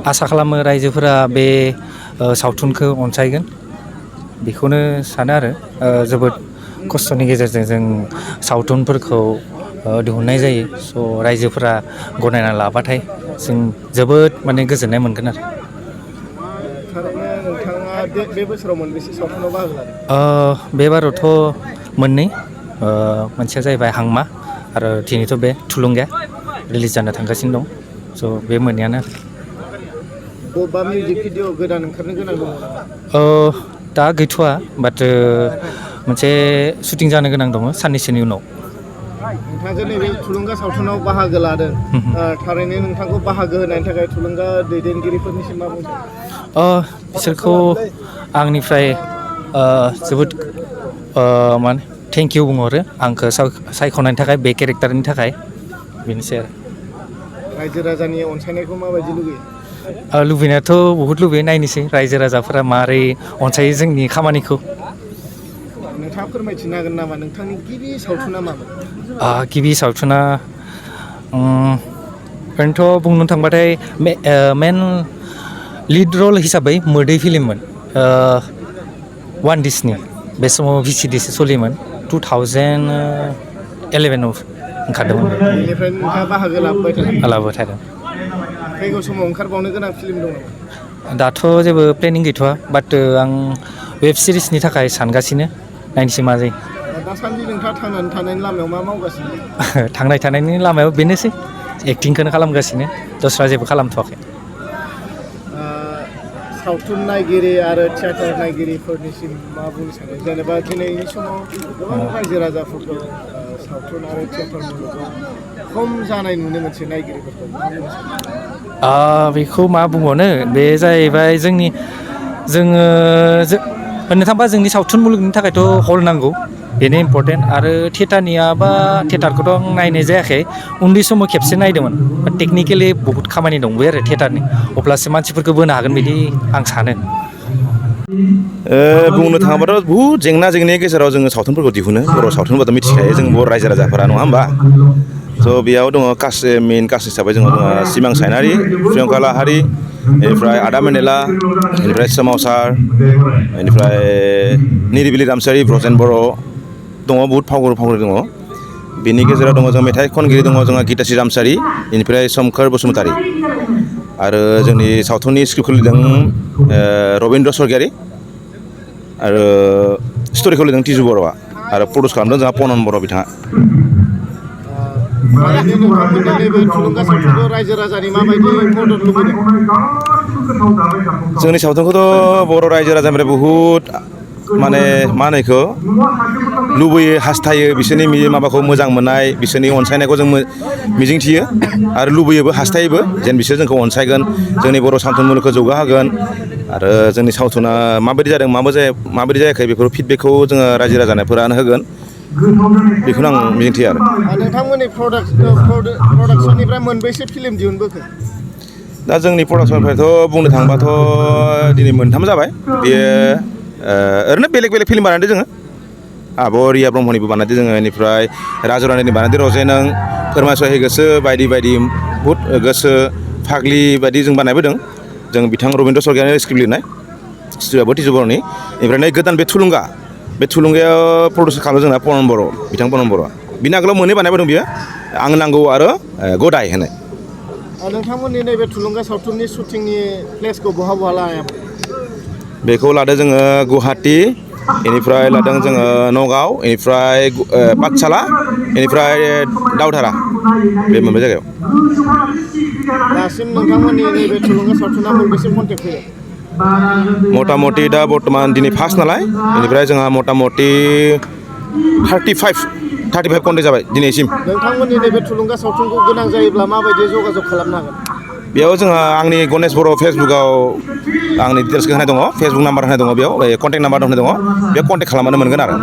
आसा खालामो रायजोफोरा बे सावथुनखौ अनसायगोन बेखौनो सानो आरो जोबोद खस्थ'नि गेजेरजों जों सावथुनफोरखौ दिहुननाय जायो स' रायजोफोरा गनायना लाबाथाय जों जोबोद माने गोजोननाय मोनगोन आरो थारैनो नोंथाङा बे बोसोराव मोनबेसे सावथुनाव बाहागो लादों? बे बारावथ' मोननै मोनसेया जाहैबाय हांमा आरो दिनैथ' बे थुलुंगाया रिलिज जानो थांगासिनो दं स' बे मोननैयानो आरो बबेबा मिउजिक भिडिअ गोदान ओंखारनो गोनां दङ नामा? दा गैथ'वा बाट मोनसे शुटिं जानो गोनां दङ साननैसोनि उनाव नोंथाङा नैबे थुलुंगा सावथुनाव बाहागो लादों थारैनो नोंथांखौ बाहागो होनायनि थाखाय थुलुंगा दैदेनगिरिफोरनिसिम मा बुंदों? बिसोरखौ आंनिफ्राय जोबोद माने थेंक इउ बुंहरो आंखौ सायख'नायनि थाखाय बे केरेक्टारनि थाखाय बेनोसै आरो रायजो राजानि अनसायनायखौ माबायदि लुगैयो? लुबैनायाथ' बहुद लुबैयो नायनोसै रायजो राजाफोरा मारै अनसायो जोंनि खामानिखौ नोंथाङा फोरमायथिनो हागोन नामा नोंथांनि गिबि सावथुना मामोन? गिबि सावथुना ओरैनोथ' बुंनो थांबाथाय मेन लिड रल हिसाबै मोदै फिल्ममोन वान डिसनि बे समाव VCDसो सोलियोमोन 2011आव ओंखारदोंमोन बेनिफ्राय नोंथाङा बाहागो लाबोबाय थादों फैगौ समाव ओंखारबावनो गोनां फिल्म दं नामा? दाथ' जेबो प्लेनिं गैथ'वा बाट आं वेब सिरिसनि थाखाय सानगासिनो नायनोसै मा जायो दासान्दि नोंथाङा थांनानै थानायनि लामायाव मा मावगासिनो? थांनाय थानायनि लामायाव बेनोसै एक्टिंखौनो खालामगासिनो दस्रा जेबो खालामथ'वाखै सावथुन नायगिरि आरो थियेटार नायगिरिफोरनिसिम मा बुंनो सानो जेनेबा दिनैनि समाव गोबां रायजो राजाफोरखौ सावथुन आरो थियेटार मुलुगाव खम जानाय नुनो मोनसै नायगिरिफोरखौ मा बुंनो सानो? बेखौ मा बुंबावनो बे जाहैबाय जोङो होननो थांबा जोंनि सावथुन मुलुगनि थाखायथ' हल नांगौ बेनो इम्परटेन्ट आरो थियेटारखौथ' आं नायनाय जायाखै उन्दै समाव खेबसे नायदोंमोन टेकनिकेलि बहुद खामानि दंबायो आरो थियेटारनि अब्लासो मानसिफोरखौ बोनो हागोन बिदि आं सानो बुंनो थाङोबाथ' बहुद जेंनानि गेजेराव जोङो सावथुनफोरखौ दिहुनो बर' सावथुनफोरखौ मिथिखायो जों बर' रायजो राजाफोरा नङा होमबा स' बेयाव दङ मेइन कास्ट हिसाबै जोङो सिमां सायनारि प्रियंका लाहारि बेनिफ्राय आदा मेनेला बेनिफ्राय सोमावसार बेनिफ्राय निरिबिलि रामसियारि ब्रजेन बर' दङ बहुद फावखुंगुर दङ बेनि गेजेराव दङ जों मेथाइ खनगिरि दङ जोंहा गिताश्री रामसियारि बेनिफ्राय सोमखोर बसुमतारी आरो जोंनि सावथुननि स्क्रिप्टखौ लिरदों रबिन्द्र स्वर्गियारि आरो स्ट'रिखौ लिरदों तिजु बर'आ आरो प्रडिउस खालामदों जोंहा पनन बर' बिथाङा जोंनि सावथुनखौथ' बर' रायजो राजानिफ्राय बहुद माने मा होनो बेखौ लुबैयो हास्थायो बिसोरनि माबाखौ मोजां मोननाय बिसोरनि अनसायनायखौ जों मिजिंथियो आरो लुबैयोबो हास्थायोबो जेन बिसोर जोंखौ अनसायगोन जोंनि बर' सावथुन मुलुगखौ जौगाहोगोन आरो जोंनि सावथुना माबायदि जादों माबायदि जायाखै बेफोर फिडबेकखौ जोङो रायजो राजाफोरानो होगोन बेखौनो आं मिजिंथियो आरो नोंथांमोननि प्रडाक्सननिफ्राय मोनबेसे फिल्म दिहुनबोखो? दा जोंनि प्रडाक्सननिफ्रायथ' बुंनो थाङोबाथ' दिनै मोनथाम जाबाय बेयो ओरैनो बेलेग फिल्म बानायदों जोङो आब' रिया ब्रह्मनिबो बानायदों जोङो बेनिफ्राय राजु रानिनि बानायदों रजे नों फोरमायस'है गोसो बायदि बुहुद गोसो फाग्लि बायदि जों बानायबोदों जों बिथां रबिन्द्र स्वर्गियारिनि स्क्रिप्ट लिरनाय स्टुडिअ'आबो तिजु बर'नि ओमफ्राय नै गोदान बे थुलुंगायाव प्रडिउस खालामदों जोंना पनन बर' बिथां पनन बर'आ बिनि आगोलाव मोननै बानायबोदों बियो आं नांगौ आरो गदाय होनाय नोंथांमोननि नैबे थुलुंगा सावथुननि शुटिंनि प्लेसखौ बहा लायामोन? बेखौ लादों जोङो गुवाहाटि बेनिफ्राय लादों जोङो नगाव बेनिफ्राय पाठसाला बेनिफ्राय दावधारा बे मोनब्रै जायगायाव दासिम नोंथांमोननि नैबे थुलुंगा सावथुना मोनबेसे कन्टेक्ट फैयो? मथा मथि दा बर्थमान दिनै फार्स्ट नालाय बेनिफ्राय जोंहा मथा मथि 35 कन्टेक्ट जाबाय दिनैसिम नोंथांमोननि नैबे थुलुंगा सावथुनखौ गोनां जायोब्ला माबायदि जगाजग खालामनो हागोन? बेयाव जोंहा आंनि गणेश बर' फेसबुकाव आंनि डिटेल्सखौ होनाय दङ फेसबुक नाम्बार होनाय दङ बेयाव कन्टेक्ट नाम्बार होनाय दङ बेयाव कन्टेक्ट खालामबानो मोनगोन आरो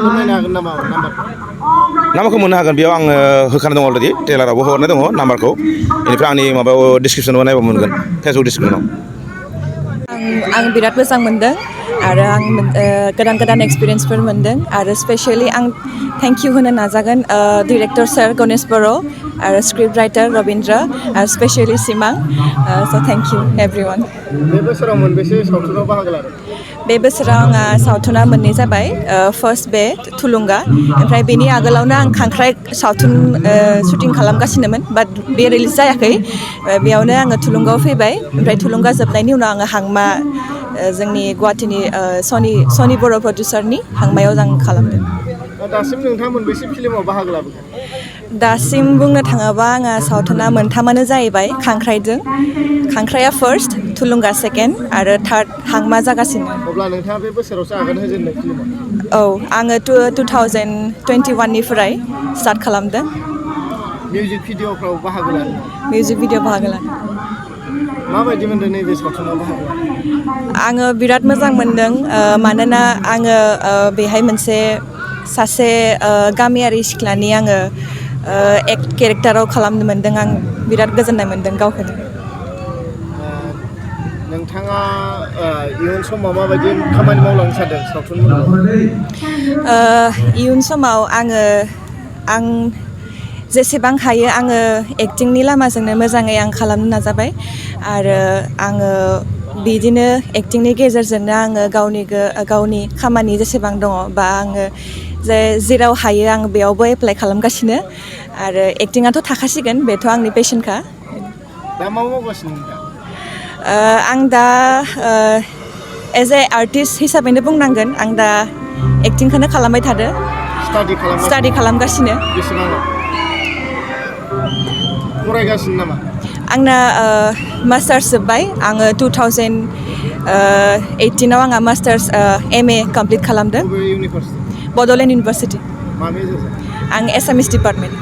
फोरमायनो हागोन नामा नाम्बारखौ मोननो हागोन बेयाव आङो होखानाय दङ अलरेडि ट्रेलारावबो हरनाय दङ नाम्बारखौ बेनिफ्राय आंनि माबायाव डिसक्रिपसनाव नायबा मोनगोन फेसबुक डिसक्रिपसनाव आं बिराद मोजां मोनदों आरो आं गोदान एक्सपिरियेन्सफोर मोनदों आरो स्पेसियेलि आं थेंक इउ होनो नाजागोन डिरेक्टर सार गणेश बर' आरो स्क्रिप्ट राइटार रबिन्द्र आरो स्पेसियलि सिमां स' थेंक इउ एभ्रिवान बे बोसोराव मोनबेसे सावथुनाव बाहागो लादों बे बोसोराव आंहा सावथुना मोननै जाबाय फार्स्ट बे थुलुंगा ओमफ्राय बेनि आगोलावनो आं खांख्राइ सावथुन शुटिं खालामगासिनोमोन बाट बे रिलिज जायाखै बेयावनो आङो थुलुंगायाव फैबाय ओमफ्राय थुलुंगा जोबनायनि उनाव आङो हांमा जोंनि गुवाहाटीनि सनि बर' प्रडिउसारनि हांमायाव आं खालामदों दासिम नोंथाङा मोनबेसे फिल्माव बाहागो लाबोखो दासिम बुंनो थाङोबा आंहा सावथुना मोनथामानो जाहैबाय खांख्राइजों खांख्राइया फार्स्ट थुलुंगा सेकेन्ड आरो थार्ड हांमा जागासिनो अब्ला नोंथाङा बे बोसोरावसो आगान होजेननाय फिल्माव औ आङो 2021 निफ्राय स्टार्ट खालामदों मिउजिक भिडिअफ्राव बाहागो लादों मिउजिक भिडिअ बाहागो लादों माबायदि मोनदों नैबे सावथुनाव बाहागो आङो बिराद मोजां मोनदों मानोना आङो बेहाय मोनसे सासे गामियारि सिख्लानि आङो केरेक्टाराव खालामनो मोनदों आं बिराद गोजोननाय मोनदों गावखौनो नोंथाङा इयुन समाव माबायदि खामानि मावलांनो सानदों सावथुन इयुन समाव आं जेसेबां हायो आङो एक्टिंनि लामाजोंनो मोजाङै आं खालामनो नाजाबाय आरो आङो बिदिनो एक्टिंनि गेजेरजोंनो आङो गावनि खामानि जेसेबां दङ बा आङो जेराव हायो आं बेयावबो एप्लाइ खालामगासिनो आरो एक्टिङाथ' थाखासिगोन बेथ' आंनि पेशनखा दा मा मावगासिनो नोंथाङा आं दा एज ए आर्टिस्ट हिसाबैनो बुंनांगोन आं दा एक्टिंखौनो खालामबाय थादो स्टाडि खालामगासिनो बेसेबां फरायगासिनो नामा आंना मास्टार्स जोब्बाय आङो 2018 आव आंहा मास्टार्स MA कमप्लिट खालामदों बबे इउनिभार्सिटि बड'लेण्ड इउनिभार्सिटि मा मेजर आं एसामिस डिपार्टमेन्ट